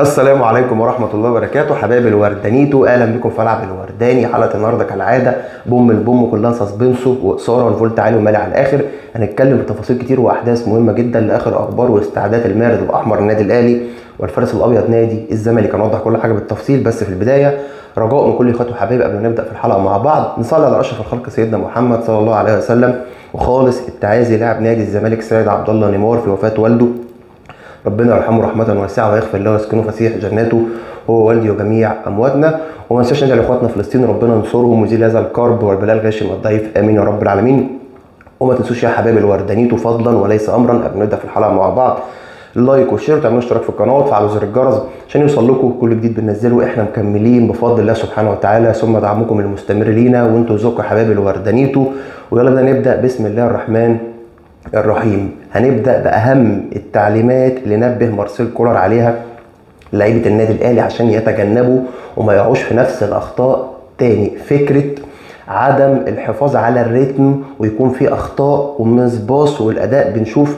السلام عليكم ورحمة الله وبركاته حبايب الوردانيتو، اهلا بكم في ملعب الورداني. حلقة النهارده كالعادة بوم البوم، كلها suspense واثارة والفولت عالي ومالي على الاخر. هنتكلم بتفاصيل كتير واحداث مهمة جدا لاخر اخبار واستعدادات المارد الاحمر النادي الاهلي والفارس الابيض نادي الزمالك. هنوضح كل حاجة بالتفصيل، بس في البداية رجاء من كل اخواتي وحبايبي قبل ما نبدا في الحلقة مع بعض نصلي على اشرف الخلق سيدنا محمد صلى الله عليه وسلم، وخالص التعازي لاعب نادي الزمالك سيد عبد الله نيمار في وفاة والده، ربنا يرحمه رحمة واسعة ويغفر له ويسكنه فسيح جناته هو والدي وجميع أمواتنا. وما ننساش ندعي لاخواتنا فلسطين، ربنا ينصرهم ويزيل هذا الكرب والبلاء الغاشم الضعيف، امين يا رب العالمين. وما تنسوش يا حبايب الوردانيتو فضلا وليس امرا قبل ما نبدا في الحلقة مع بعض like و share وتعملوا اشتراك في القناة وتفعلوا زر الجرس عشان يوصل لكم كل جديد بننزله. احنا مكملين بفضل الله سبحانه وتعالى ثم دعمكم المستمر لينا وانتوا ذوقكم يا حبايب الوردانيتو. ويلا بينا نبدا بسم الله الرحمن الرحيم. هنبدا باهم التعليمات اللي نبه مارسيل كولر عليها لعيبة النادي الاهلي عشان يتجنبوا وما يقعوش في نفس الاخطاء تاني. فكرة عدم الحفاظ على الريتم ويكون في اخطاء ومسباص والاداء، بنشوف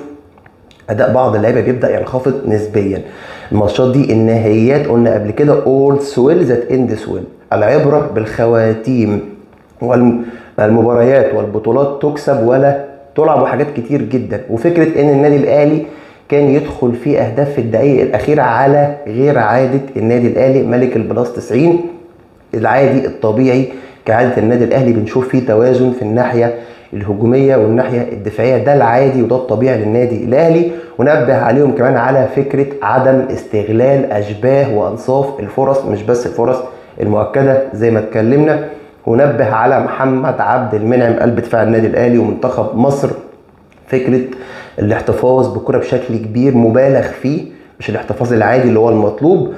اداء بعض اللعيبة بيبدا ينخفض نسبيا. الماتشات دي النهائيات قلنا قبل كده all well that ends well، العبرة بالخواتيم، والمباريات والبطولات تكسب ولا تلعب وحاجات كتير جدا. وفكره ان النادي الاهلي كان يدخل فيه اهداف في الدقائق الاخيرة على غير عادة النادي الاهلي ملك ال plus 90 العادي الطبيعي كعادة النادي الاهلي بنشوف فيه توازن في الناحية الهجومية والناحية الدفاعية، ده العادي وده الطبيعي للنادي الاهلي. ونبه عليهم كمان على فكرة عدم استغلال اشباه وانصاف الفرص، مش بس الفرص المؤكدة زي ما اتكلمنا. ونبه على محمد عبد المنعم قلب دفاع النادي الاهلي ومنتخب مصر، فكرة الاحتفاظ بالكرة بشكل كبير مبالغ فيه، مش الاحتفاظ العادي اللي هو المطلوب،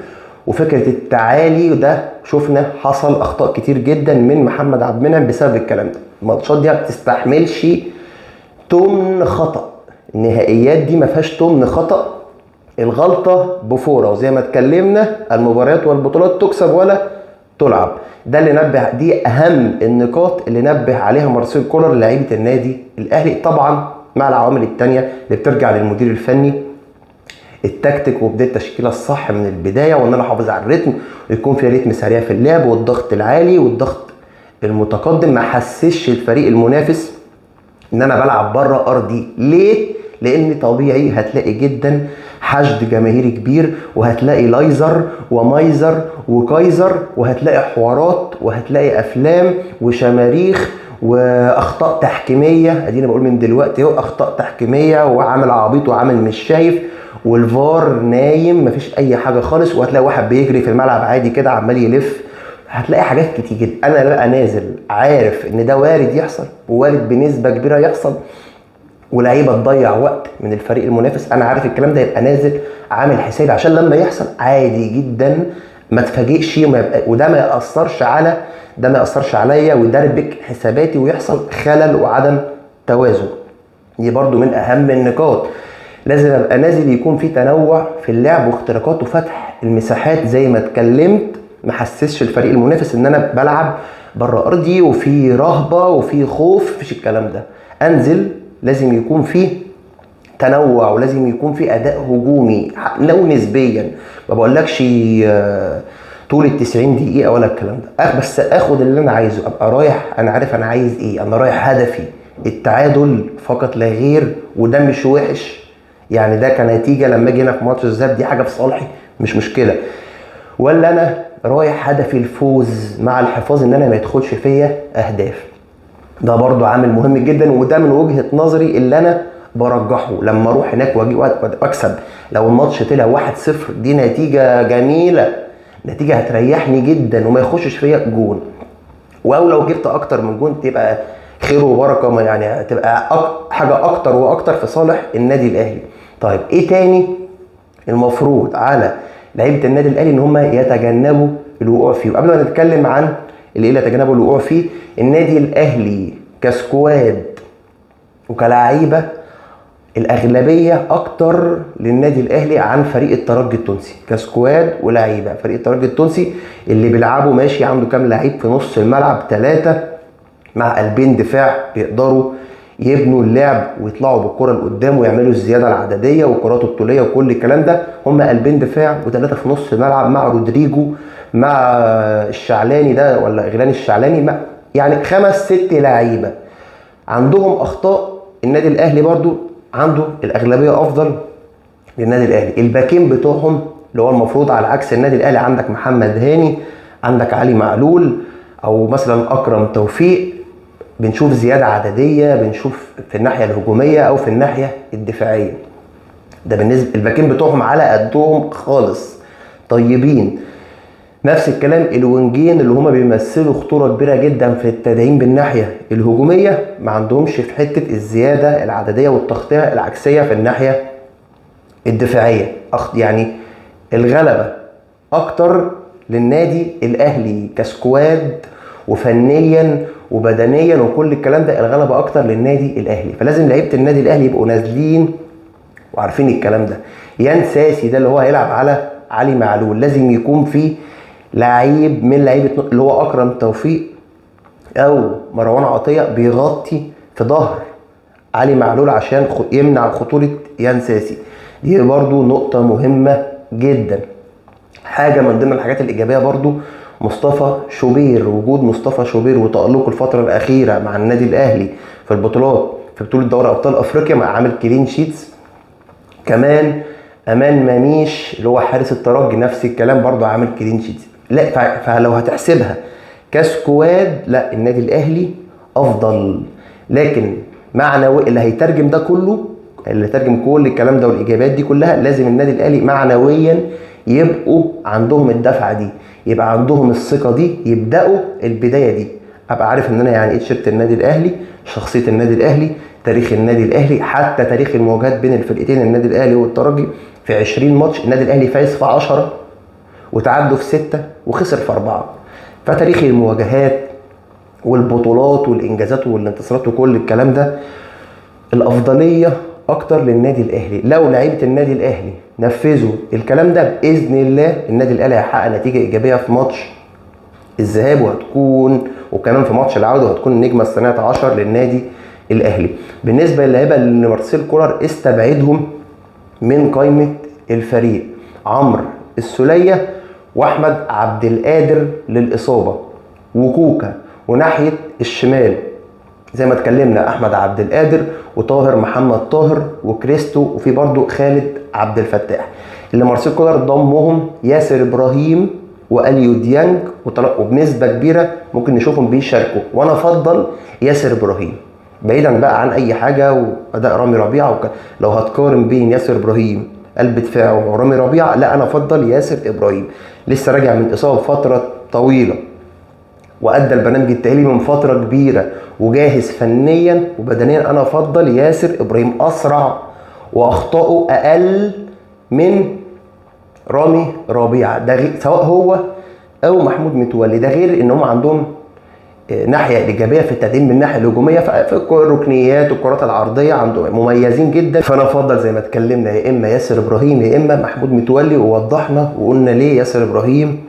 وفكره التعالي وده شفنا حصل اخطاء كتير جدا من محمد عبد المنعم بسبب الكلام ده. الماتشات دي ما بتستحملش تمن خطا، النهائيات دي ما فيهاش تمن خطا، الغلطة بفوره، وزي ما اتكلمنا المباريات والبطولات تكسب ولا تلعب. ده اللي نبه، دي اهم النقاط اللي نبه عليها مارسيل كولر لعيبة النادي الاهلي، طبعا مع العوامل الثانية اللي بترجع للمدير الفني، التكتيك وبداية التشكيلة الصح من البداية، وان انا احافظ على الريتم ويكون في ريتم سريع في اللعب والضغط العالي والضغط المتقدم، ما حسسش الفريق المنافس ان انا بلعب بره ارضي. ليه؟ لان طبيعي هتلاقي جدا حشد جماهيري كبير، وهتلاقي لايزر ومايزر وكايزر، وهتلاقي حوارات وهتلاقي افلام وشماريخ واخطاء تحكيميه. ادينا بقول من دلوقتي اهو اخطاء تحكيميه وعامل عبيط وعامل مش شايف والفار نايم مفيش اي حاجة خالص، وهتلاقي واحد بيجري في الملعب عادي كده عمال يلف، هتلاقي حاجات كتير جدا. انا بقى نازل عارف ان ده وارد يحصل ووارد بنسبة كبيرة يحصل، ولعيبة تضيع وقت من الفريق المنافس، انا عارف الكلام ده، يبقى نازل عامل حسابي عشان لما يحصل عادي جدا ما تفاجئش، وده ما ياثرش على ده، ما ياثرش عليا ويدربك حساباتي ويحصل خلل وعدم توازن. دي برضو من اهم النقاط، لازم ابقى نازل يكون في تنوع في اللعب واختراقات وفتح المساحات زي ما اتكلمت، ما حسسش الفريق المنافس ان انا بلعب بره ارضي وفي رهبة وفي خوف، مفيش الكلام ده. انزل لازم يكون فيه تنوع ولازم يكون فيه اداء هجومي لو نسبيا، ما بقولكش طول ال 90 دقيقة ولا الكلام ده، بس اخد اللي انا عايزه، ابقى رايح انا عارف انا عايز ايه، انا رايح هدفي التعادل فقط لا غير، وده مش وحش يعني، ده كنتيجة لما اجي هنا في ماتش الذهاب دي حاجة في صالحي مش مشكلة، ولا انا رايح هدفي الفوز مع الحفاظ ان انا ما يدخلش فيا اهداف. ده برضو عامل مهم جدا، وده من وجهة نظري اللي انا برجحه لما اروح هناك واجي واكسب. لو الماتش طلع 1-0 دي نتيجة جميلة، نتيجة هتريحني جدا وما يخشش فيا جون، او لو جبت اكتر من جون تبقى خير وبركة، يعني هتبقى حاجة اكتر واكتر في صالح النادي الاهلي. طيب ايه تاني المفروض على لعيبة النادي الاهلي ان هم يتجنبوا الوقوع فيه؟ وقبل ما نتكلم عن اللي يتجنبوا الوقوع فيه، النادي الاهلي كسكواد وكلاعيبه الاغلبية اكتر للنادي الاهلي عن فريق الترجي التونسي كسكواد ولاعيبه. فريق الترجي التونسي اللي بيلعبوا ماشي عنده كام لعيب في نص الملعب، 3 مع قلبين دفاع بيقدروا يبنوا اللعب ويطلعوا بالكرة لقدام ويعملوا الزيادة العدديه والكرات الطوليه وكل الكلام ده. هم قلبين دفاع وثلاثة في نص الملعب مع رودريجو مع الشعلاني ده ولا غيلان الشعلاني، مع يعني 5 6 لعيبة عندهم اخطاء. النادي الاهلي برضو عنده الاغلبية افضل للنادي الاهلي. الباكين بتوعهم اللي هو المفروض على عكس النادي الاهلي، عندك محمد هاني، عندك علي معلول، او مثلا اكرم توفيق، بنشوف زيادة عددية، بنشوف في الناحية الهجومية او في الناحية الدفاعية. ده بالنسبة الباكين بتوعهم على قدهم خالص طيبين. نفس الكلام الوينجين اللي هما بيمثلوا خطورة كبيرة جدا في التدعيم بالناحيه الهجومية، ما عندهمش في حتة الزيادة العدديه والتغطيه العكسيه في الناحية الدفاعية. يعني الغلبة اكتر للنادي الاهلي كسكواد وفنيا وبدنيا وكل الكلام ده، الغلبة اكتر للنادي الاهلي. فلازم لعيبة النادي الاهلي يبقوا نازلين وعارفين الكلام ده. يان ساسي ده اللي هو هيلعب على علي معلول، لازم يكون في لعيب من لعيبة اللي هو اكرم توفيق او مروان عطية بيغطي في ظهر علي معلول عشان يمنع خطورة يان ساسي. دي برضو نقطة مهمة جدا. حاجة من ضمن الحاجات الايجابية برضو مصطفى شوبير، وجود مصطفى شوبير وتألقه الفترة الاخيرة مع النادي الاهلي في البطولات، في بطوله دوري ابطال افريقيا مع عامل clean sheets. كمان امان ماميش اللي هو حارس الترجي نفس الكلام برضو عامل clean sheets. لا فلو هتحسبها ك squad لا النادي الاهلي افضل، لكن معنوي اللي هيترجم ده كله، اللي هيترجم كل الكلام ده والايجابيات دي كلها، لازم النادي الاهلي معنويا يبقوا عندهم الدفعة دي، يبقى عندهم الثقة دي، يبداوا البداية دي. ابقى عارف ان انا يعني ايه تيشيرت النادي الاهلي، شخصية النادي الاهلي، تاريخ النادي الاهلي، حتى تاريخ المواجهات بين الفرقتين النادي الاهلي والترجي في 20 ماتش النادي الاهلي فايز في 10 وتعدوا في 6 وخسر في 4. فتاريخ المواجهات والبطولات والانجازات والانتصارات وكل الكلام ده الافضلية اكتر للنادي الاهلي. لو لعيبة النادي الاهلي نفذوا الكلام ده باذن الله النادي الاهلي هيحقق نتيجة ايجابية في ماتش الذهاب، وهتكون وكمان في ماتش العودة وهتكون النجمة الثانية عشر للنادي الاهلي. بالنسبة للعيبة اللي مارسيل كولر استبعدهم من قائمة الفريق، عمرو السوليه واحمد عبد القادر للاصابة وكوكا، وناحية الشمال زي ما اتكلمنا احمد عبد القادر وطاهر محمد طاهر وكريستو، وفي برضو خالد عبد الفتاح. اللي مارسيل كولر ضمهم ياسر ابراهيم واليو ديانج، وبنسبة كبيرة ممكن نشوفهم بيشاركوا، وانا افضل ياسر ابراهيم بعيدا بقى عن اي حاجة واداء رامي ربيعة لو هتقارن بين ياسر ابراهيم قلب دفاعه ورامي ربيعة، لا انا افضل ياسر ابراهيم، لسه راجع من اصابه فترة طويلة وادى البرنامج التاهيلي من فترة كبيرة وجاهز فنيا وبدنيا. انا افضل ياسر ابراهيم، اسرع واخطائه اقل من رامي ربيعة، ده غير سواء هو او محمود متولي، ده غير ان هم عندهم ناحية ايجابية في التدعيم من الناحية الهجومية في الركنيات والكرات العرضية عندهم مميزين جدا. فانا افضل زي ما اتكلمنا يا اما ياسر ابراهيم يا اما محمود متولي، ووضحنا وقلنا ليه ياسر ابراهيم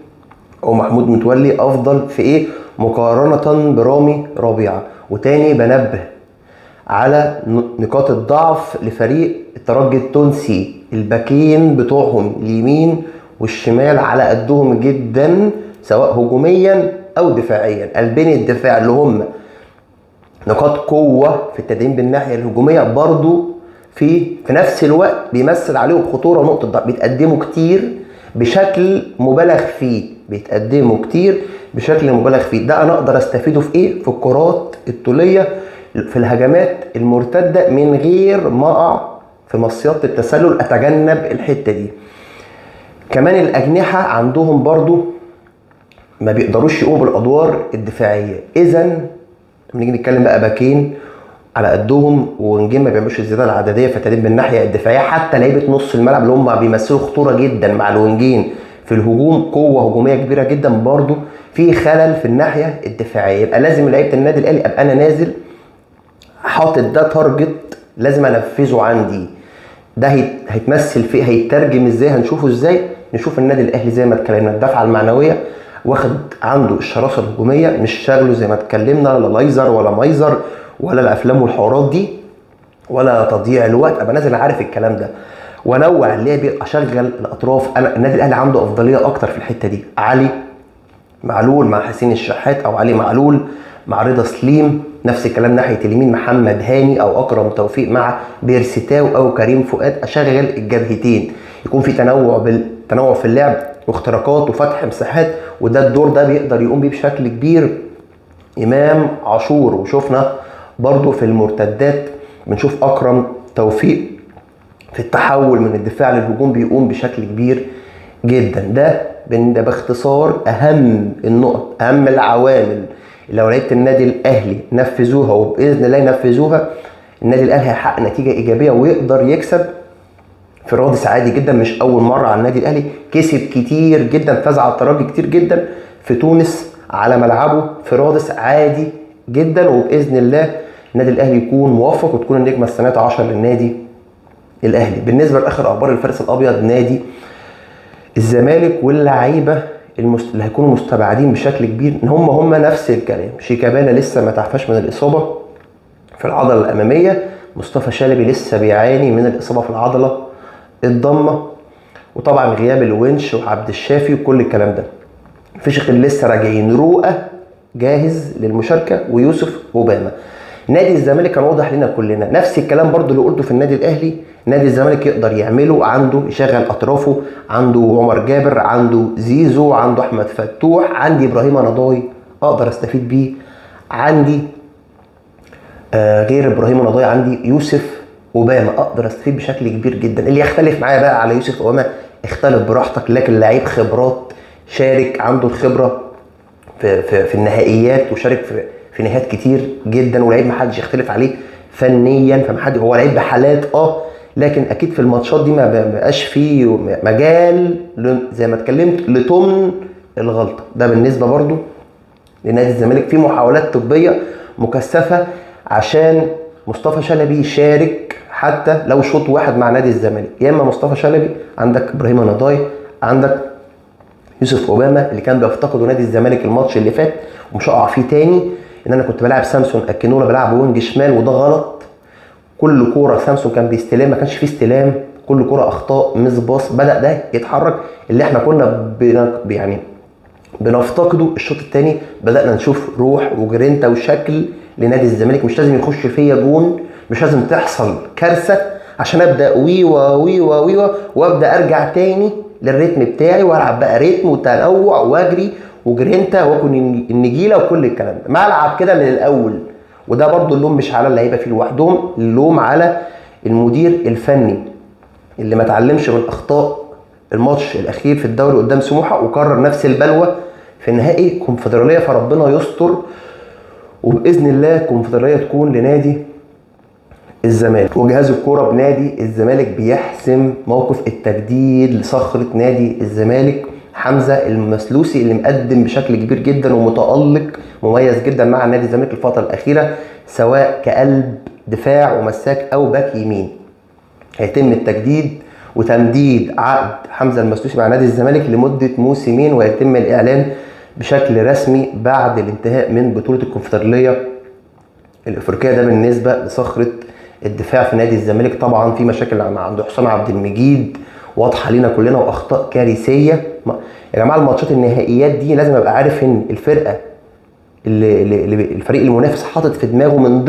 او محمود متولي افضل في ايه مقارنة برامي ربيعة. وتاني بنبه على نقاط الضعف لفريق الترجي التونسي، الباكين بتوعهم اليمين والشمال على قدهم جدا سواء هجوميا او دفاعيا. قلبين الدفاع اللي هم نقاط قوة في التدعيم بالناحيه الهجومية برضو في نفس الوقت بيمثل عليهم خطورة ونقطة ضعف، بيتقدموا كتير بشكل مبالغ فيه، بيتقدموا كتير بشكل مبالغ فيه. ده انا اقدر استفيده في ايه؟ في الكرات الطوليه، في الهجمات المرتدة، من غير ما اقع في مصيده التسلل، اتجنب الحتة دي. كمان الاجنحة عندهم برضو ما بيقدروش يقوموا بالادوار الدفاعية. اذا بنيجي نتكلم بقى باكين على قدهم ونجيم ما بيعملوش الزيادة العدديه في التدريب من الناحية الدفاعية، حتى لعيبة نص الملعب اللي هم بيمثلوا خطورة جدا مع الونجين في الهجوم، قوة هجومية كبيرة جدا، برضو في خلل في الناحية الدفاعية. يبقى لازم لعيبة النادي الاهلي ابقى انا نازل حاطط ده target لازم انفذه عندي، ده هيتمثل فيه، هيترجم ازاي، هنشوفه ازاي. نشوف النادي الاهلي زي ما اتكلمنا الدفعة المعنوية واخد عنده الشراسه الهجومية، مش شغله زي ما اتكلمنا لا لايزر ولا مايزر ولا الافلام والحوارات دي ولا تضييع الوقت، ابقى نازل عارف الكلام ده وانوع اللعب، اشغل الاطراف. انا النادي الاهلي عنده افضلية اكتر في الحتة دي، علي معلول مع حسين الشحات او علي معلول مع رضا سليم، نفس الكلام ناحية اليمين محمد هاني او اكرم توفيق مع بيرسي تاو او كريم فؤاد، اشغل الجبهتين، يكون في تنوع في اللعب واختراقات وفتح مساحات، وده الدور ده بيقدر يقوم بيه بشكل كبير امام عاشور. وشفنا برضو في المرتدات بنشوف اكرم توفيق في التحول من الدفاع للهجوم بيقوم بشكل كبير جدا. ده باختصار اهم النقط، اهم العوامل اللي لو لعيبة النادي الاهلي نفذوها، وباذن الله ينفذوها، النادي الاهلي هيحقق نتيجة ايجابية ويقدر يكسب في رادس عادي جدا. مش اول مرة على النادي الاهلي، كسب كتير جدا، فاز على الترجي كتير جدا في تونس على ملعبه في رادس عادي جدا. وباذن الله النادي الاهلي يكون موفق وتكون النجمة السنة 10 للنادي الاهلي. بالنسبة لاخر اخبار الفارس الابيض نادي الزمالك واللعيبة اللي هيكونوا مستبعدين بشكل كبير، ان هم نفس الكلام. شيكابالا لسه ما تعفاش من الاصابة في العضلة الامامية، مصطفى شلبي لسه بيعاني من الاصابة في العضلة الضمة، وطبعا غياب الونش وعبد الشافي وكل الكلام ده. مفيش غير لسه راجعين رؤى جاهز للمشاركة ويوسف اوباما. نادي الزمالك كان واضح لنا كلنا، نفس الكلام برضو اللي قلته في النادي الاهلي، نادي الزمالك يقدر يعمله، عنده يشغل اطرافه، عنده عمر جابر، عنده زيزو، عنده احمد فتوح، عندي ابراهيم نضاي اقدر استفيد بيه، عندي غير ابراهيم نضاي عندي يوسف اوباما اقدر استفيد بشكل كبير جدا. اللي يختلف معايا بقى على يوسف اوباما اختلف براحتك، لكن لعيب خبرات، شارك، عنده الخبرة في في, في النهائيات، وشارك في نهائيات كتير جدا، ولعيب ما حدش يختلف عليه فنيا، فما هو لعيب بحالات لكن اكيد في الماتشات دي ما بقاش فيه مجال زي ما اتكلمت لتمن الغلطة. ده بالنسبة برضو لنادي الزمالك. في محاولات طبية مكثفة عشان مصطفى شلبي يشارك حتى لو شوط واحد مع نادي الزمالك، يا اما مصطفى شلبي، عندك ابراهيم نضاي، عندك يوسف اوباما اللي كان بيفتقده نادي الزمالك الماتش اللي فات ومش هقع فيه تاني، ان انا كنت بلاعب سامسون اكينولا بلعب wing شمال وده غلط. كل كورة سامسون كان بيستلم ما كانش فيه استلام، كل كورة اخطاء، miss pass، بدا ده يتحرك اللي احنا كنا يعني بنفتقده. الشوط الثاني بدانا نشوف روح وجرينتا وشكل لنادي الزمالك، مش لازم يخش فيا جون، مش لازم تحصل كارثة عشان ابدا ويوا ويوا ويوا وابدا ارجع تاني للريتم بتاعي والعب بقى ريتم وتنوع واجري وجرينتا واكل النجيله وكل الكلام ده، ما العب كده من الاول. وده برضو اللوم مش على اللعيبة فيه لوحدهم، اللوم على المدير الفني اللي ما اتعلمش من اخطاء الماتش الاخير في الدوري قدام سموحه وكرر نفس البلوه في نهائي كونفدراليه. فربنا يستر وباذن الله الكونفدراليه تكون لنادي الزمالك. وجهاز الكورة بنادي الزمالك بيحسم موقف التجديد لصخره نادي الزمالك حمزة المسلوسي اللي مقدم بشكل كبير جدا ومتالق مميز جدا مع نادي الزمالك الفترة الاخيرة، سواء كقلب دفاع ومساك او باك يمين. هيتم التجديد وتمديد عقد حمزة المسلوسي مع نادي الزمالك لمدة موسمين، ويتم الاعلان بشكل رسمي بعد الانتهاء من بطوله الكونفدراليه الافريقية. ده بالنسبة لصخره الدفاع في نادي الزمالك. طبعا في مشاكل مع عند حسام عبد المجيد واضحة لينا كلنا واخطاء كارثية. يا جماعة الماتشات النهائيات دي لازم ابقى عارف ان الفرقة اللي الفريق المنافس حاطط في دماغه من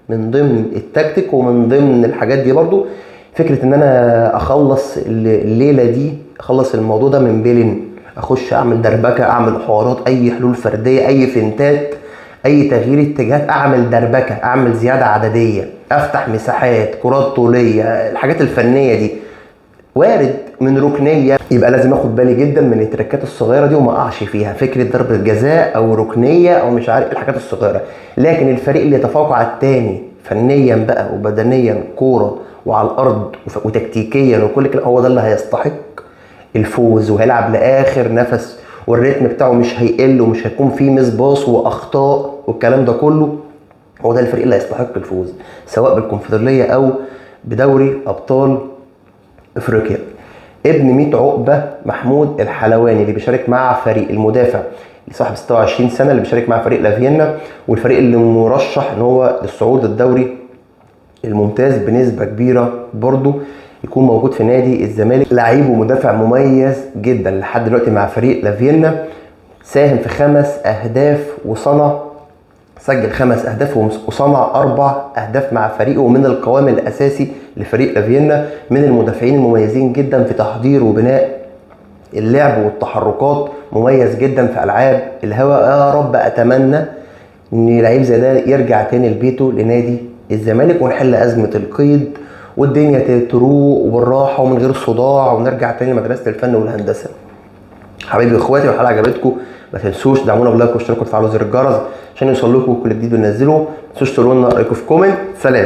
ضمن التكتيك ومن ضمن الحاجات دي برضو فكرة ان انا اخلص الليلة دي، اخلص الموضوع ده من بيلين، اخش اعمل دربكه، اعمل حوارات، اي حلول فردية، اي فنتات، اي تغيير اتجاهات، اعمل دربكه، اعمل زيادة عددية، افتح مساحات، كرات طوليه، الحاجات الفنية دي وارد من ركنيه. يبقى لازم اخد بالي جدا من التركات الصغيرة دي وما اقعش فيها، فكرة ضربه جزاء او ركنيه او مش عارف الحاجات الصغيرة. لكن الفريق اللي يتفوق على الثاني فنيا بقى وبدنيا كورة وعلى الارض وتكتيكيا وكل كلام، هو ده اللي هيستحق الفوز وهيلعب لاخر نفس، والريتم بتاعه مش هيقل ومش هيكون فيه miss pass واخطاء والكلام ده كله. هو ده الفريق اللي هيستحق الفوز سواء بالكونفدراليه او بدوري ابطال افريقيا. ابن 100 عقبه محمود الحلواني اللي بيشارك مع فريق المدافع صاحب 26 سنة اللي بيشارك مع فريق لافيينا، والفريق اللي مرشح ان هو للصعود للدوري الممتاز بنسبة كبيرة برضو يكون موجود في نادي الزمالك. لعيب ومدافع مميز جدا لحد دلوقتي مع فريق لافيينا، ساهم في 5 اهداف وصنع، سجل 5 اهداف وصنع 4 اهداف مع فريقه، ومن القوام الاساسي لفريق لافيينا، من المدافعين المميزين جدا في تحضير وبناء اللعب والتحركات، مميز جدا في العاب الهواء. يا رب اتمنى ان لعيب زي ده يرجع تاني لبيته لنادي الزمالك، ونحل ازمة القيد والدنيا تروق وبالراحه ومن غير صداع، ونرجع تاني لمدرسة الفن والهندسة. حبايبي اخواتي، لو الحلقة عجبتكم ما تنسوش تدعمونا ب like واشتراك وتفعلوا زر الجرس عشان يوصل لكم كل جديد بننزله. ما تنسوش تقولوا لنا رايكم في comment. سلام.